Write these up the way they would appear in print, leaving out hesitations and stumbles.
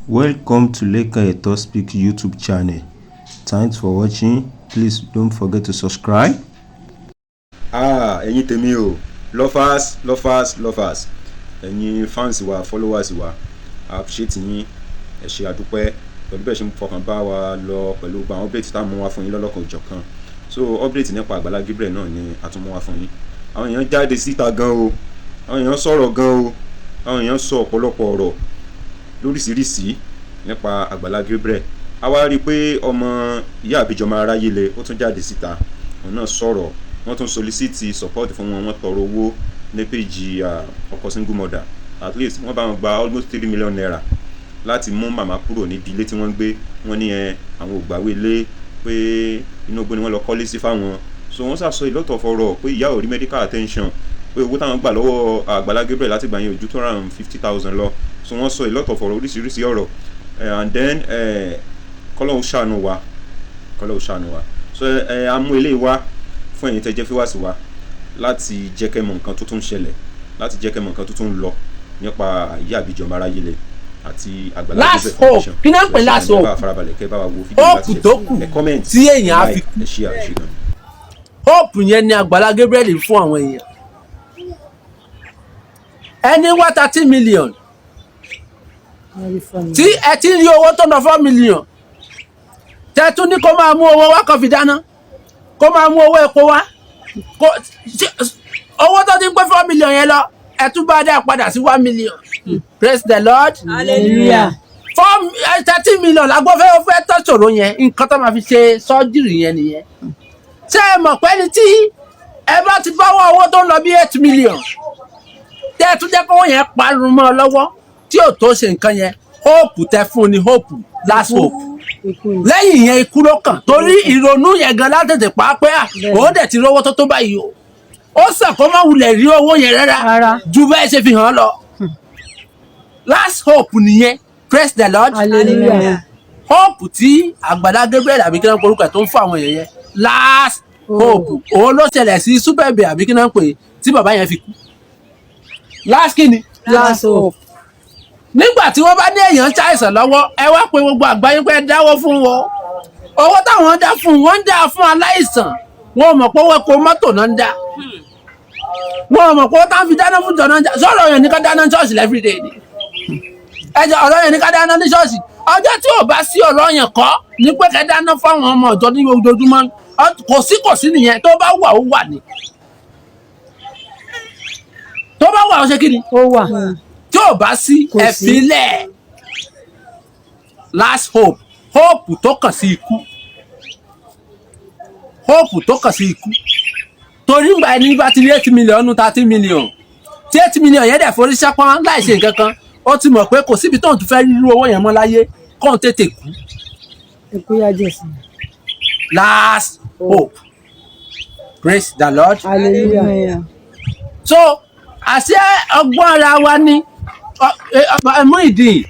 Welcome to Lekan Eto Speak YouTube channel. Thanks for watching. Please don't forget to subscribe. Ah, ẹ̀yin tèmi o, lovers, lovers, lovers, ẹ̀yin fans wa, followers wa, I appreciate yín. Ẹ ṣé, àdúpẹ́ pẹ̀lú bẹ́ẹ̀ ṣe ń fọkàn bá wa lọ pẹ̀lú gbogbo àwọn update tá a mú wá fún yín lọ́lọ́kan òjọ̀kan. So update nípa Àgbàlá Gabriel náà ni a tún mú wá fún yín. Àwọn èèyàn jáde síta gan o, àwọn èèyàn sọ̀rọ̀ gan o, àwọn èèyàn sọ ọ̀pọ̀lọpọ̀ ọ̀rọ̀ lóríṣiríṣi nípa Àgbàlá Gabriel. A wá rí i pé ọmọ ìyá àbíjọmọ aráyé le, ó tún jáde síta, òun náà sọ̀rọ̀. Wọ́n tún solicit support fún wọn, wọ́n tọrọ owó ní page ọkọ single mother. At least wọ́n bá wọn gba almost ₦3 million láti mú màmá kúrò níbi ilé tí wọ́n ń gbé. Wọ́n ní ẹ àwọn ò gbàwé ilé, pé inú igbó ni wọ́n lọ kọ́lé sí fáwọn. So wọ́n ṣàṣọ ìlọ́tọ̀ fọ̀rọ̀ pé ìyá ò rí medical attention, pé owó táwọn gbà lọ́wọ́ Àgbàlá Gabriel láti gbà yẹn ò ju 250,000 lọ. So wọ́n sọ ìlọ́tọ̀ fọ̀rọ̀, oríṣiríṣi ọ̀rọ̀, and then kọ́lọ́hún ṣàánú wa, kọ́lọ́hún ṣàánú wa. So ẹ a mú eléyìí wá fún ẹ̀yin tẹ́ jẹ́ fíwáàsí wa láti jẹ́ kẹ́ mọ̀ nǹkan tó tún ṣẹlẹ̀, láti jẹ́ kẹ́ mọ̀ nǹkan tó tún lọ nípa ìyá àbíjọmọ aráyé àti Àgbàlá Last Gabriel hope. Foundation. Kí náà ń pè last Ẹ bá hope? wa farabalẹ̀, kẹ́ bá wa wo fídíò Hope láti tó kù ẹ comment, tí èèyàn á fi like, ẹ share, ẹ ṣé gan. Hope yẹn ni Àgbàlá Gabriel fún àwọn èèyàn. Ẹni wá 30 million tí ẹ ti ń rí owó tó ná 4 million, tẹ tún ní kó máa mú owó wá, kó fi dáná, kó máa mú owó epo wá, kó owó tó ti ń pé 4 million yẹn lọ, ẹ tún bá dá padà sí 1 million. Praise the Lord. Hallelujah. Four 30 million la gbọ́ fẹ́ fẹ́ tọ́sọ̀rọ̀ yẹn, nǹkan tó máa fi ṣe sọ́jìrì yẹn nìyẹn. Ṣé ẹ mọ̀ pé ní tí ẹ bá ti báwọ́ owó tó ń lọ bí 8 million, tẹ́ ẹ tún jẹ́ kówó yẹn parun mọ́ ọ lọ́wọ́ tí ò tó ṣe nǹkan yẹn, hope tẹ fún ni hope, last hope. Ikú ni. Lẹ́yìn yẹn, ikú ló kàn, torí ìrònú yẹn gan látètè pa á pé à òun dẹ̀ ti rówó tó tó báyìí o, ó sàn kó má wulẹ̀ rí owó yẹn rárá Rárá. ju bẹ́ẹ̀ ṣe fi hàn án lọ. Last hope nìyẹn. Praise the Lord. Hallelujah. Hope tí Àgbàlá Gabriel àbí kí náà porúkọ ẹ̀ tó ń fún àwọn èèyàn yẹn, last hope, òun ló ṣẹlẹ̀ sí súpẹ̀bẹ̀ àbí kí náà pè tí bàbá yẹn fi kú. Last kí ni? Last hope. Nígbà tí wọ́n bá ní èèyàn ń ṣàìsàn lọ́wọ́, ẹ wá pé gbogbo àgbáyé pé ẹ dáwọ́ fún wọn. Owó táwọn dá fún wọn, ń dá fún aláìsàn, wọn ò mọ̀ pé owó epo mọ́tò náà ń dá. Wọn ò mọ̀ pé owó táwọn fi dáná fún jọ náà ń dá. Sọ̀rọ̀ yẹn ní ká dáná ní ṣọ́ọ̀ṣì everyday ni ẹjọ, ọ̀rọ̀ yẹn ní ká dáná ní ṣọ́ọ̀ṣì. Ọjọ́ tí ò bá sí ọ̀rọ̀ yẹn kọ́ ní pé ká dáná fáwọn ọmọ ọ̀jọ́ ní ojoojúmọ́. Kò sí, kò sí nìyẹn. Tó bá wà, ó wà ní. Tó bá wà, ó ṣe kí ni? Ó wà. Tí ò bá sí, Kò ẹ sí. filẹ̀. Last hope, hope tó kàn sí ikú, hope tó kàn sí ikú, torí ngbà ẹni bá ti rí 8 million, 30 million, tí 8 million yẹn dẹ̀ forí ṣápọ́n láì ṣe nǹkan kan, ó ti mọ̀ pé kò síbi tóun tún fẹ́ rírú owó yẹn mọ́ láyé, kóun tètè kú. Ikú yá jẹ̀ sí. Last hope. Praise the Lord. Hallelujah. So àṣẹ ọgbọ́n ara wa ni Muyideen,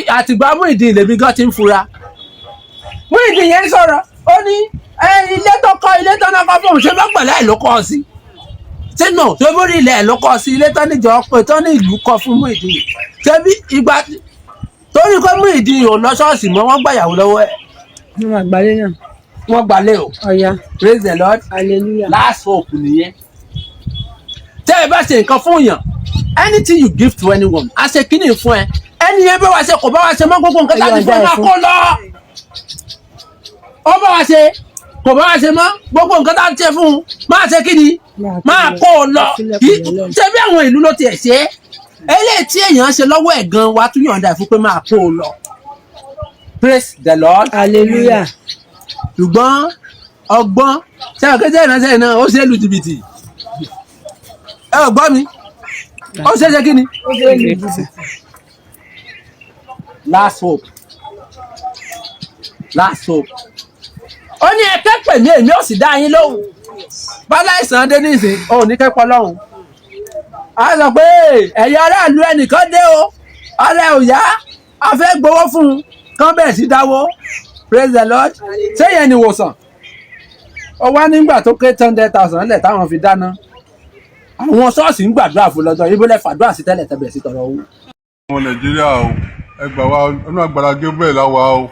àtìgbà Muyideen lèmi gan ti ń fura. Muyideen yẹn sọ̀rọ̀, ó ní ilé tó kọ́, ilé tó náà kọ́ fóun, ṣe lọ́gbọ̀n ẹ̀ ló kọ́ ọ sí sínú tó bórí ilẹ̀ ẹ̀ ló kọ́ sí, ilé tó níjọ pé tó ní ìlú kọ́ fún Muyideen. Ṣé bí ìgbà torí pé Muyideen ò lọ ṣọ́ọ̀ṣì mọ́, wọ́n gbàyàwó lọ́wọ́ ẹ̀. Nínú àgbálẹ̀ náà. Wọ́n gbalẹ̀ o. Ọ̀ya. Praise the Lord. Hallelujah. Last hope nìyẹn. Tẹ́ ẹ bá ṣe nǹkan fún yàn, anything you give to anyone, a ṣe kíni fún ẹ, ẹni yẹn bá wa ṣe, kò bá wa ṣe mọ́, gbogbo nǹkan tá a ti fún ẹ, máa kó lọ. Ó bá wa ṣe, kò bá wa ṣe mọ́, gbogbo nǹkan tá a ti ṣe fún un, máa ṣe kíni? Máa kó o lọ. Ṣé bí àwọn ìlú ló tiẹ̀ ṣe é? Eléyìí tí èèyàn ṣe lọ́wọ́ ẹ̀ gan wa tún yọ̀ǹda ẹ̀ fún pé máa kó o lọ. Praise the Lord. Hallelujah. Ṣùgbọ́n ọgbọ́n ṣé ọ̀kẹ́tẹ́ ìránṣẹ́ náà, ó ṣe é lu jìbìtì. Ẹ ò gbọ́ mi, ó ṣe é ṣe kí ni? Ó ṣe é lu jìbìtì. Last hope, last hope. Ó ní ẹ ké pè mí, èmi ò sì dá yín lóhùn. Báláìsàn dé nísìn, ò ní kẹ́pọ̀ lọ́hùn, a sọ pé ẹ̀yin aráàlú, ẹnìkan dé o, ara ẹ̀ ò yá, a fẹ́ gbowó fún un, kán bẹ̀rẹ̀ sí dáwó. Praise the Lord. Ṣé yẹn ni ìwòsàn? Ó wá nígbà tó ké 100,000 lẹ̀ táwọn fi dáná, àwọn ṣọ́ọ̀ṣì ń gbàdúrà fún lọ́jọ́ ibo lẹ́ fàdúrà sí tẹ́lẹ̀ tẹ́bẹ̀rẹ̀ sí tọrọ owó. Ọmọ Nàìjíríà o. Ẹ gbà wá, inú Àgbàlá Gabriel la wà o.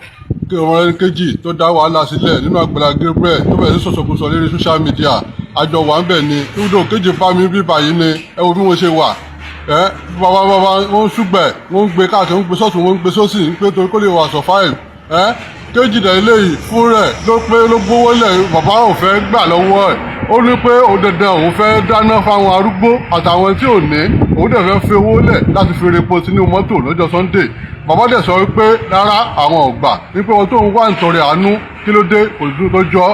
Kí ọmọ ẹni kejì tó dá wàhálà sílẹ̀ nínú Àgbàlá Gabriel tó bẹ̀rẹ̀ sí sọ̀sọ̀kúsọ lórí social media, àjọ wà ń bẹ̀ ni. Ibùdó kejì bá mi bí báyìí ni. Ẹ wo bí mo ṣe wà. Ẹ bàbá bàbá, wọ́n ń ṣùgbẹ̀, wọ́n ń gbé káàkiri, wọ́n ń gbé sọ́tún, wọ́n ń gbé sósì, ń pé torí kó lè wà survive. Ẹ kéjì dẹ̀ eléyìí fún rẹ̀ ló pé ló gbówó lẹ̀, bàbá ò fẹ́ gbà lọ́wọ́ ẹ̀. Ó ní pé òun dandan òun fẹ́ dáná fáwọn arúgbó àtàwọn tí ò ní, òun dẹ̀ fẹ́ fi owó lẹ̀ láti fi repo sínú mọ́tò lọ́jọ́ Sunday. Bàbá dẹ̀ sọ wípé rárá, àwọn ò gbà, wípé wọn tó ń wá nítorí àánú, kí ló dé? Kò dúró tó jọ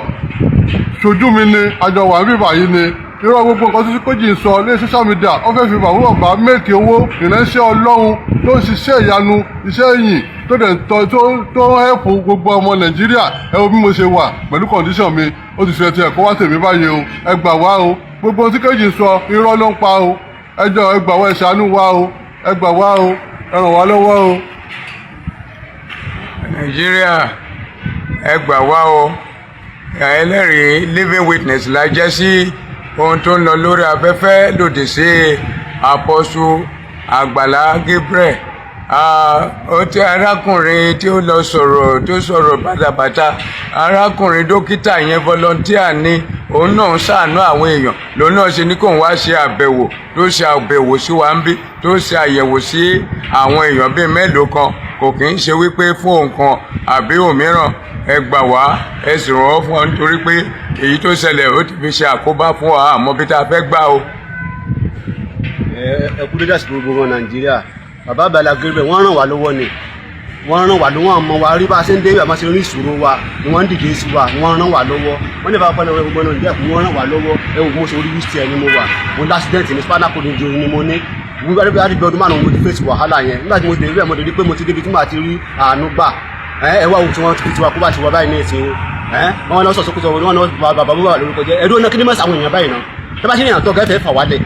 ṣojú mi ni, àjọ wà níbí báyìí ni. Irọ́ gbogbo nǹkan tí Kójì ń sọ ní social media, ó fẹ́ fi bàbá bàbá make owó. Ìránṣẹ́ Ọlọ́run tó ń ṣiṣẹ́ ìyanu, iṣẹ́ ìyìn, tó dẹ̀ tọ́ tó ń help gbogbo ọmọ Nàìjíríà. Ẹ wo bí mo ṣe wà pẹ̀lú condition mi, ó ti fi ẹtì ẹ̀kọ́ wá tèmi báyìí o. Ẹ gbà wá o, gbogbo ohun tí Kejì ń sọ, irọ́ ló ń pa o. Ẹ jọ̀ọ́, ẹ gbà wá, ẹ ṣàánú wá o, ẹ gbà wá o, ẹ ràn wá lọ́wọ́ o. Nàìjíríà, ẹ gbà wá o. Ẹlẹ́rìí, living witness la jẹ́ sí ohun tó ń lọ lórí afẹ́fẹ́ lòdì sí Apostle Àgbàlá Gabriel. Ó ti arákùnrin tí ó lọ sọ̀rọ̀, tó sọ̀rọ̀ bàtàbàtà, arákùnrin dókítà yẹn, volunteer ni òun náà, ń ṣàánú àwọn èèyàn lòun náà ṣe ní kóun wá ṣe àbẹ̀wò, tó ṣe àbẹ̀wò sí wa ń bí, tó ṣe àyẹ̀wò sí àwọn èèyàn bíi mélòó kan. Kò kì í ṣe wípé fún nǹkan àbí òmíràn. Ẹ gbà wá, ẹ sì ràn ọ́ fún ọ, nítorí pé èyí tó ṣẹlẹ̀, ó ti fi ṣe àkóbá fún wa, àmọ́ bí tá a fẹ́ gbà o. Ẹ kú dédé àsìkò, gbogbo Nàìjíríà. Bàbá Àgbàlá Gabriel, wọ́n ràn wá lọ́wọ́ ni, wọ́n ràn wá lọ́wọ́. Àmọ́ wa rí bá a ṣe ń dé, àmọ́ ṣe rí ìṣòro wa ni wọ́n ń dìde sí wa, ni wọ́n ràn wá lọ́wọ́. Wọ́n ní bàbá pẹ́lú gbogbo Nàìjíríà kí wọ́n ràn wá lọ́wọ́. Ẹ wò mo ṣe orí wheelchair ni mo wà. Mo ní accident ní, spinal cord injury ni mo ní. Wíwá bí ọdún 5 mo ti face wàhálà yẹn. Nígbà tí mo dé bẹ́ẹ̀, mo dé rí pé mo ti débi tí màá ti rí àánú gbà. Ẹ wá ohun tí wọ́n fi tiwa kó bá ti wá báyìí ní ìsìn o. Ẹ wọ́n náà sọ̀sọ́ kó sọ wọ́n náà bàbá bàbá lórúkọ jẹ́ ẹ̀dùn náà. Kí ni mọ̀ sàwọn èèyàn báyìí náà? Tẹ́ bá ti ní èèyàn tó gẹ́fẹ́ fà wálẹ̀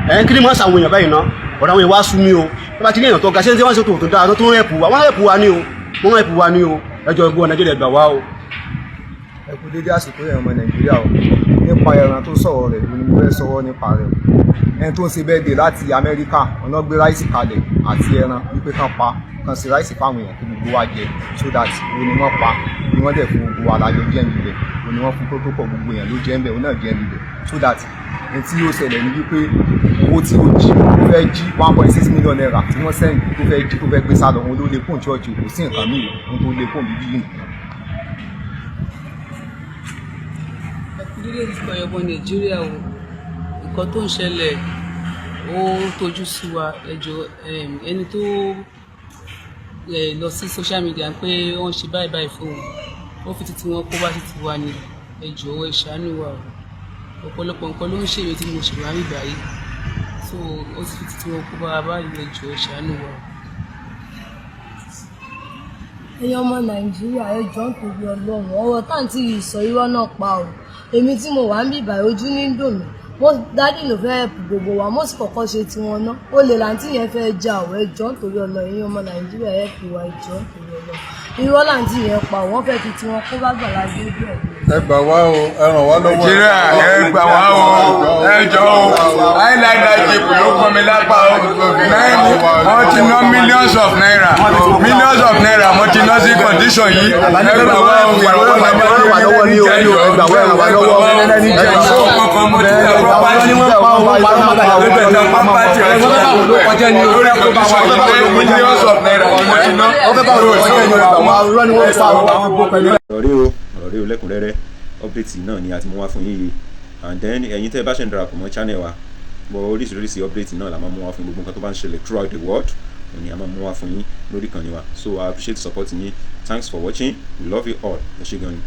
ẹ, kí ni mọ̀ sàwọn èèyàn báyìí náà? Ọ̀rọ̀ àwọn èèyàn wá sú mi o. Tẹ́ bá ti ní èèyàn tó ga, ṣé wọ́n ṣe tó dáa tó ń help wa? Wọ́n help wa ní o, wọ́n help wa ní o. Ẹjọ́ ẹgbẹ́ Nàìjíríà, gbà wá o. Ẹ kú dédé àsìkò yẹn, ọmọ Nàìjíríà o. Nípa ẹran tó sọ̀rọ̀ rẹ̀ ni mo fẹ́ sọ̀rọ̀ nípa rẹ̀ o. Ẹni tó ń ṣe birthday láti Amẹ́ríkà, ọ̀nà gbé rice kalẹ̀ àti ẹran wípé kán pa, kán ṣe rice fáwọn èèyàn kí gbogbo wa jẹ, so that òun ni wọ́n pa, ni wọ́n dẹ̀ fún gbogbo wa lájọ jẹ́ níbẹ̀. Òun ni wọ́n fún protocol, gbogbo èèyàn ló jẹ́ níbẹ̀, òun náà jẹ́ níbẹ̀, so that ẹni tí ó ṣẹlẹ̀ ní wípé owó tí ó jí, ó fẹ́ jí 1.6 million naira tí wọ́n send, tó fẹ́ jí, tó fẹ́ gbé sálọ, òun ló lè kóun church. Kò sí nǹkan míì, òun tó lè kóun bíbí yìí nìyẹn. Dídé ìsìnkú ọmọ Nàìjíríà o, nǹkan tó ń ṣẹlẹ̀, ó tójú sí wa. Ẹ jọ̀ọ́, ẹni tó lọ sí social media pé wọ́n ṣe báyìí báyìí fún òun, ó fi títí wọn kó bá títí wa ni. Ẹ jọ̀ọ́, ẹ ṣàánú wa o. Ọ̀pọ̀lọpọ̀ nǹkan ló ń ṣèwé tí mo ṣe wá rí báyìí, so ó ti fi títí wọn kó bá wa báyìí. Ẹ jọ̀ọ́, ẹ ṣàánú wa o. Ẹ̀yin ọmọ Nàìjíríà, ẹ jọ̀ọ́, nítorí Ọlọ́run, ọ̀rọ̀ táǹtì yìí sọ, irọ́ náà pa o. Èmi tí mo wà ń bìbà, ojú ní dùn mí. Mo daddy ló fẹ́ help gbogbo wa, mo sì kọ́kọ́ ṣe tiwọn ná. Olè làǹtí yẹn fẹ́ jà ò. Ẹ jọ̀ọ́, nítorí Ọlọ́run, ẹ̀yin ọmọ Nàìjíríà, ẹ fi wá. Ẹ jọ̀ọ́, nítorí Ọlọ́run, irọ́ làǹtí yẹn pa. Wọ́n fẹ́ fi tiwọn kó bá Àgbàlá Gabriel. Ẹ gbà wá o, ẹ ràn wá lọ́wọ́. Nàìjíríà, ẹ gbà wá o, ẹ jọ̀ọ́ o. Highlander jeep ló kàn mí lápá o. Wọ́n ti ná millions of naira, millions of naira wọ́n ti ná sí condition yìí. Ẹ gbà wá o, ìrànwọ́ Ẹ ràn wá lọ́wọ́ ní o, ẹ gbà wá, ẹ ràn wá lọ́wọ́. Property lórí condition yìí, millions of naira wọ́n ti ná. Ọ̀rọ̀ rí o, ọ̀rọ̀ rí o lẹ́kùnrẹ́rẹ́. Update náà ni a ti mú wá fún yín yìí. And then, ẹ̀yin tẹ́ ẹ bá ṣe ń darapọ̀ mọ́ channel wa bọ́, oríṣiríṣi update náà la máa mú wá fún. Gbogbo nǹkan tó bá ń ṣẹlẹ̀ throughout the world, òun ni a máa mú wá fún yín lórí ìkànnì wa. So I appreciate the support yín. Thanks for watching. We love you all. Ẹ ṣé gan ni.